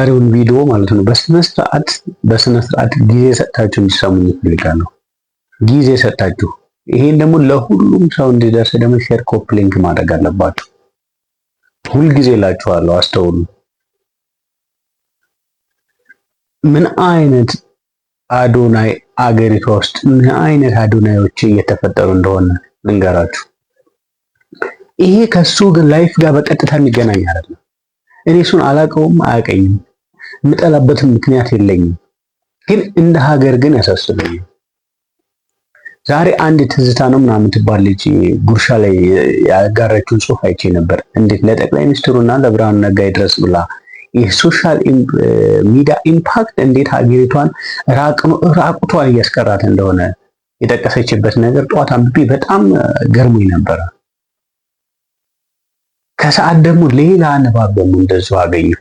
ዛሬውን ቪዲዮ ማለት ነው በስነ ስርዓት ጊዜ ሰጥታችሁ እንዲሰሙኝ እፈልጋለሁ። ጊዜ ሰጥታችሁ ይሄን ደግሞ ለሁሉም ሰው እንዲደርስ ደግሞ share፣ copy link ማድረግ አለባችሁ። ሁልጊዜ እላችኋለሁ፣ አስተውሉ። ምን አይነት አዶናይ አገሪቷ ውስጥ ምን አይነት አዶናዮች እየተፈጠሩ እንደሆነ ልንገራችሁ። ይሄ ከሱ ግን life ጋር በቀጥታ የሚገናኝ አይደለም። እኔ እሱን አላውቀውም፣ አያውቀኝም። የምጠላበትም ምክንያት የለኝም። ግን እንደ ሀገር ግን ያሳስበኛል። ዛሬ አንድ ትዝታ ነው ምናምን ትባል ልጅ ጉርሻ ላይ ያጋራችውን ጽሑፍ አይቼ ነበር። እንዴት ለጠቅላይ ሚኒስትሩና ለብርሃኑ ነጋ ይድረስ ብላ የ social media impact እንዴት ሀገሪቷን ራቁቷን እያስቀራት እንደሆነ የጠቀሰችበት ነገር ጠዋት አንብቤ በጣም ገርሞኝ ነበረ። ከሰዓት ደግሞ ሌላ ንባብ ደግሞ እንደዚሁ አገኘሁ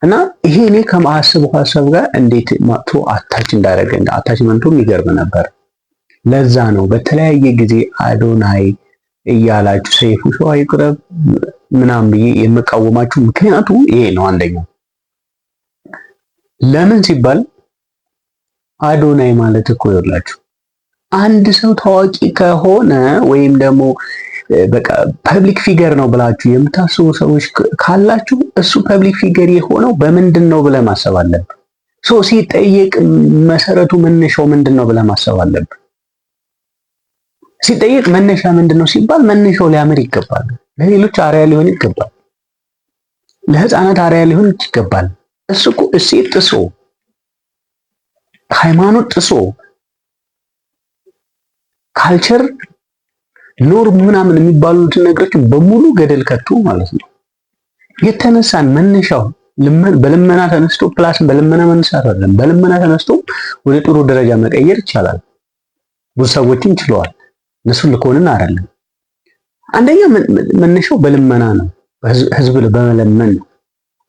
እና ይሄ እኔ ከማስበው ሀሳብ ጋር እንዴት መጥቶ attach እንዳደረገ attachment ኡ የሚገርም ነበር። ለዛ ነው በተለያየ ጊዜ አዶናይ እያላችሁ ሰይፉ ሾው አይቅረብ ምናምን ብዬ የምቃወማችሁ ምክንያቱ ይሄ ነው። አንደኛው ለምን ሲባል አዶናይ ማለት እኮ ይኸውላችሁ አንድ ሰው ታዋቂ ከሆነ ወይም ደግሞ በቃ public figure ነው ብላችሁ የምታስቡ ሰዎች ካላችሁ እሱ public figure የሆነው በምንድን ነው ብለህ ማሰብ አለብህ። So ሲጠየቅ መሰረቱ መነሻው ምንድን ነው ብለህ ማሰብ አለብህ። ሲጠየቅ መነሻ ምንድን ነው ሲባል መነሻው ሊያምር ይገባል። ለሌሎች አርአያ ሊሆን ይገባል። ለህፃናት አርአያ ሊሆን ይገባል። እሱ እኮ እሴት ጥሶ፣ ሃይማኖት ጥሶ፣ culture norm ምናምን የሚባሉትን ነገሮች በሙሉ ገደል ከቶ ማለት ነው። የተነሳን መነሻው በልመና ተነስቶ plus በልመና መነሳት አይደለም፣ በልመና ተነስቶ ወደ ጥሩ ደረጃ መቀየር ይቻላል። ብዙ ሰዎችም ችለዋል። እነሱን ልኮንን አይደለም። አንደኛ መነሻው በልመና ነው፣ ህዝብ በመለመን ነው።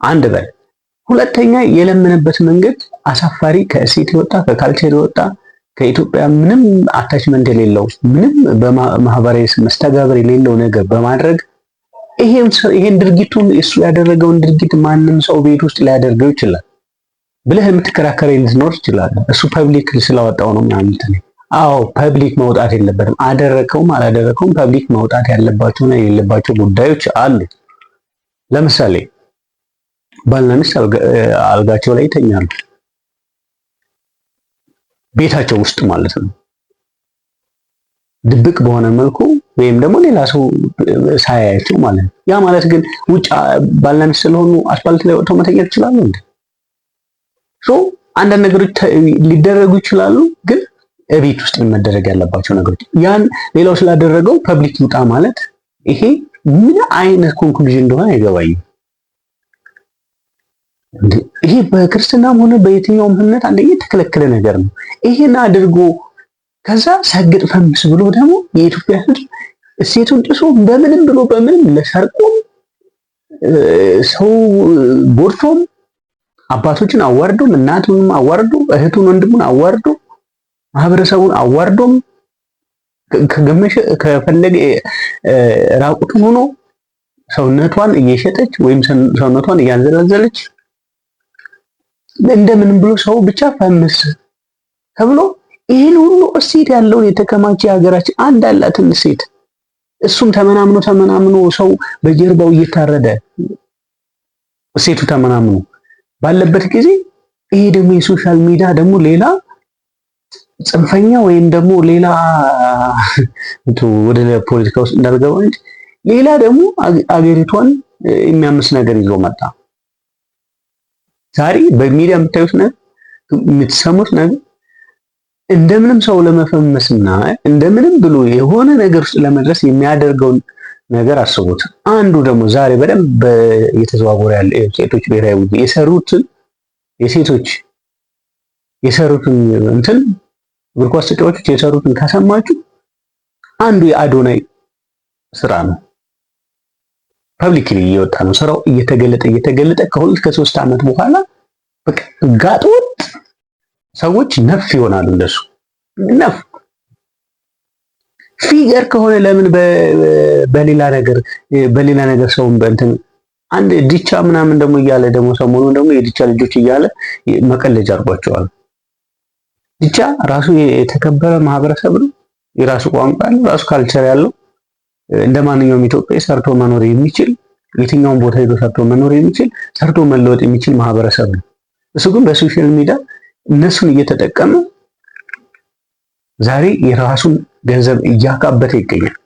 አንድ በል። ሁለተኛ የለመነበት መንገድ አሳፋሪ፣ ከእሴት የወጣ፣ ከ culture የወጣ፣ ከኢትዮጵያ ምንም attachment የሌለው፣ ምንም በማህበራዊ መስተጋብር የሌለው ነገር በማድረግ ይሄን ድርጊቱን፣ እሱ ያደረገውን ድርጊት ማንም ሰው ቤት ውስጥ ሊያደርገው ይችላል ብለህ የምትከራከረኝ ልትኖር ትችላለህ። እሱ public ስላወጣው ነው ምናምን። አዎ፣ public መውጣት የለበትም። አደረከውም አላደረከውም public መውጣት ያለባቸውና የሌለባቸው ጉዳዮች አሉ። ለምሳሌ ባልና ሚስት አልጋቸው ላይ ይተኛሉ፣ ቤታቸው ውስጥ ማለት ነው። ድብቅ በሆነ መልኩ ወይም ደግሞ ሌላ ሰው ሳያያቸው ማለት ነው። ያ ማለት ግን ውጭ ባልና ሚስት ስለሆኑ አስፋልት ላይ ወጥተው መተኛት ይችላሉ እንዴ? So አንዳንድ ነገሮች ሊደረጉ ይችላሉ፣ ግን እቤት ውስጥ መደረግ ያለባቸው ነገሮች ያን ሌላው ስላደረገው public ይውጣ ማለት ይሄ ምን አይነት conclusion እንደሆነ አይገባኝም። ይሄ በክርስትናም ሆነ በየትኛውም እምነት አንደኛ የተከለከለ ነገር ነው። ይሄን አድርጎ ከዛ ሰግጥ ፈምስ ብሎ ደግሞ የኢትዮጵያ ሕዝብ እሴቱን ጥሶ በምንም ብሎ በምንም ለሰርቆም ሰው ጎድቶም አባቶችን አዋርዶም እናቱንም አዋርዶ እህቱን ወንድሙን አዋርዶ ማህበረሰቡን አዋርዶም ከገመሸ ከፈለገ ራቁቱን ሆኖ ሰውነቷን እየሸጠች ወይም ሰውነቷን እያንዘላዘለች እንደምንም ብሎ ሰው ብቻ ፈምስ ተብሎ ይህን ሁሉ እሴት ያለውን የተከማቸ የሀገራችን አንድ ያላትን እሴት እሱም ተመናምኖ ተመናምኖ ሰው በጀርባው እየታረደ እሴቱ ተመናምኖ ባለበት ጊዜ ይሄ ደግሞ የ social media ደግሞ ሌላ ጽንፈኛ ወይም ደግሞ ሌላ፣ ወደ ፖለቲካ ውስጥ እንዳልገባ እንጂ፣ ሌላ ደግሞ አገሪቷን የሚያምስ ነገር ይዞ መጣ። ዛሬ በሚዲያ የምታዩት ነገር፣ የምትሰሙት ነገር እንደምንም ሰው ለመፈመስና እንደምንም ብሎ የሆነ ነገር ውስጥ ለመድረስ የሚያደርገውን ነገር አስቡት። አንዱ ደግሞ ዛሬ በደንብ እየተዘዋወረ ያለ ሴቶች ብሔራዊ ቡድን የሰሩትን፣ የሴቶች የሰሩትን እንትን፣ እግር ኳስ ተጫዋቾች የሰሩትን ከሰማችሁ አንዱ የአዶናይ ስራ ነው። Publicly እየወጣ ነው ስራው፣ እየተገለጠ እየተገለጠ ከ2 ከ3 ዓመት በኋላ በቃ ጋጠወጥ ሰዎች ነፍ ይሆናሉ። እንደሱ ነፍ figure ከሆነ ለምን በሌላ ነገር ሰውን በእንትን አንድ ዲቻ ምናምን ደግሞ እያለ ደግሞ ሰሞኑን ደግሞ የዲቻ ልጆች እያለ መቀለጃ አድርጓቸዋል። ዲቻ ራሱ የተከበረ ማህበረሰብ ነው። የራሱ ቋንቋ ያለው፣ ራሱ culture ያለው፣ እንደ ማንኛውም ኢትዮጵያ ሰርቶ መኖር የሚችል፣ የትኛውን ቦታ ሄዶ ሰርቶ መኖር የሚችል፣ ሰርቶ መለወጥ የሚችል ማህበረሰብ ነው። እሱ ግን በ social media እነሱን እየተጠቀመ ዛሬ የራሱን ገንዘብ እያካበተ ይገኛል።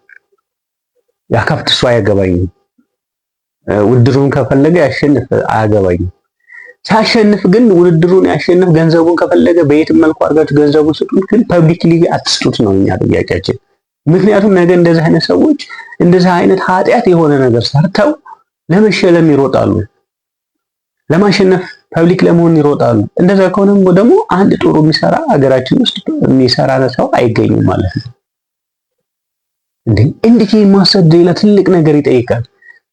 ያካብት፣ እሱ አያገባኝም። ውድድሩን ከፈለገ ያሸንፍ፣ አያገባኝም። ሲያሸንፍ ግን ውድድሩን ያሸንፍ፣ ገንዘቡን ከፈለገ በየትም መልኩ አድርጋችሁ ገንዘቡን ስጡት፣ ግን publicly አትስጡት ነው እኛ ጥያቄያችን። ምክንያቱም ነገ እንደዚህ አይነት ሰዎች እንደዚህ አይነት ኃጢአት የሆነ ነገር ሰርተው ለመሸለም ይሮጣሉ፣ ለማሸነፍ public ለመሆን ይሮጣሉ። እንደዛ ከሆነ ደግሞ አንድ ጥሩ የሚሰራ ሀገራችን ውስጥ የሚሰራ ሰው አይገኝም ማለት ነው። እንዴ፣ እንዴት ማሰብ ሌላ ትልቅ ነገር ይጠይቃል።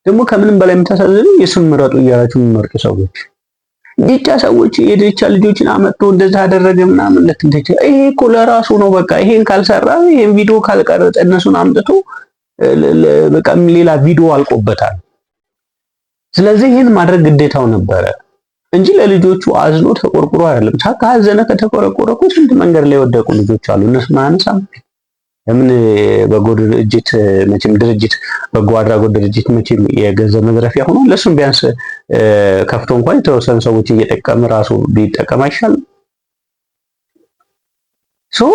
ደግሞ ከምንም በላይ የምታሳዝነው የሱን ምረጡ እያላችሁ የሚመርጡ ሰዎች፣ ዲቻ ሰዎች የዲቻ ልጆችን አመጥቶ እንደዛ አደረገ ምናምን ልትል፣ ይሄ እኮ ለራሱ ነው። በቃ ይሄን ካልሰራ፣ ይሄን ቪዲዮ ካልቀረጸ እነሱን አምጥቶ በቃ ሌላ ቪዲዮ አልቆበታል። ስለዚህ ይሄን ማድረግ ግዴታው ነበረ እንጂ ለልጆቹ አዝኖ ተቆርቁሮ አይደለም። ካዘነ ከተቆረቆረ እኮ ስንት መንገድ ላይ የወደቁ ልጆች አሉ። እነሱን አያነሳም። ለምን በጎ ድርጅት፣ መቼም ድርጅት፣ በጎ አድራጎት ድርጅት መቼም የገንዘብ መዝረፊያ ሆኖ ለሱም ቢያንስ ከፍቶ እንኳን የተወሰኑ ሰዎች እየጠቀመ ራሱ ቢጠቀም አይሻልም? So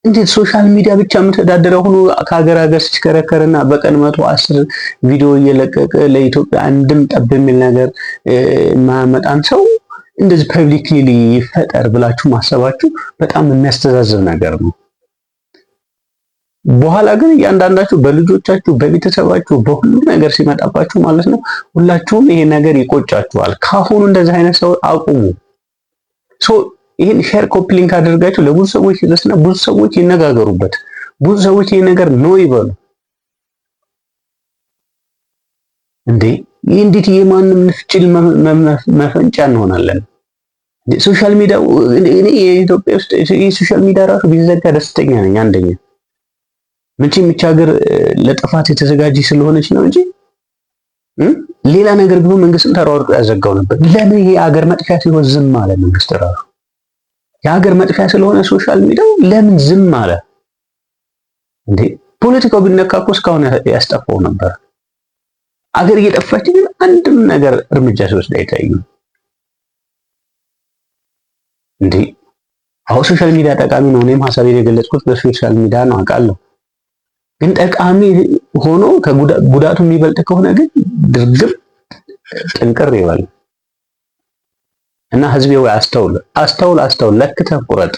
እንዴት social media ብቻ የምተዳደረው ሆኖ ከሀገር ሀገር ሲሽከረከርና በቀን 110 ቪዲዮ እየለቀቀ ለኢትዮጵያ አንድም ጠብ የሚል ነገር የማያመጣን ሰው እንደዚህ publicly ይፈጠር ብላችሁ ማሰባችሁ በጣም የሚያስተዛዝብ ነገር ነው። በኋላ ግን እያንዳንዳችሁ በልጆቻችሁ፣ በቤተሰባችሁ፣ በሁሉ ነገር ሲመጣባችሁ ማለት ነው ሁላችሁም ይሄ ነገር ይቆጫችኋል። ካሁኑ እንደዚህ አይነት ሰው አቁሙ። So ይሄን share፣ copy link አድርጋችሁ ለብዙ ሰዎች ይድረስና ብዙ ሰዎች ይነጋገሩበት። ብዙ ሰዎች ይሄ ነገር no ይበሉ። እንዴ፣ እንዴት የማንም ንፍጭል መፈንጫ እንሆናለን? Social media፣ እኔ የኢትዮጵያ ውስጥ የ social media ራሱ ቢዘጋ ደስተኛ ነኝ። አንደኛ መቼም ይህች ሀገር ለጥፋት የተዘጋጀች ስለሆነች ነው እንጂ ሌላ ነገር ቢሆን መንግስትም ተሯርጦ ያዘጋው ነበር። ለምን ይሄ ሀገር መጥፊያ ሲሆን ዝም አለ መንግስት ራሱ? የሀገር መጥፊያ ስለሆነ social media ው ለምን ዝም አለ እንዴ? ፖለቲካው ቢነካ እኮ እስካሁን ያስጠፋው ነበር። አገር እየጠፋች ግን አንድም ነገር እርምጃ ሲወስድ አይታይም እንዴ? አሁን social media ጠቃሚ ነው። እኔም ሀሳቤን የገለጽኩት በ social media ነው፣ አውቃለሁ። ግን ጠቃሚ ሆኖ ከጉዳቱ የሚበልጥ ከሆነ ግን ድርግም ጥንቅር ይበል እና ህዝቤ ወይ አስተውል፣ አስተውል፣ አስተውል፣ ለክተህ ቁረጥ።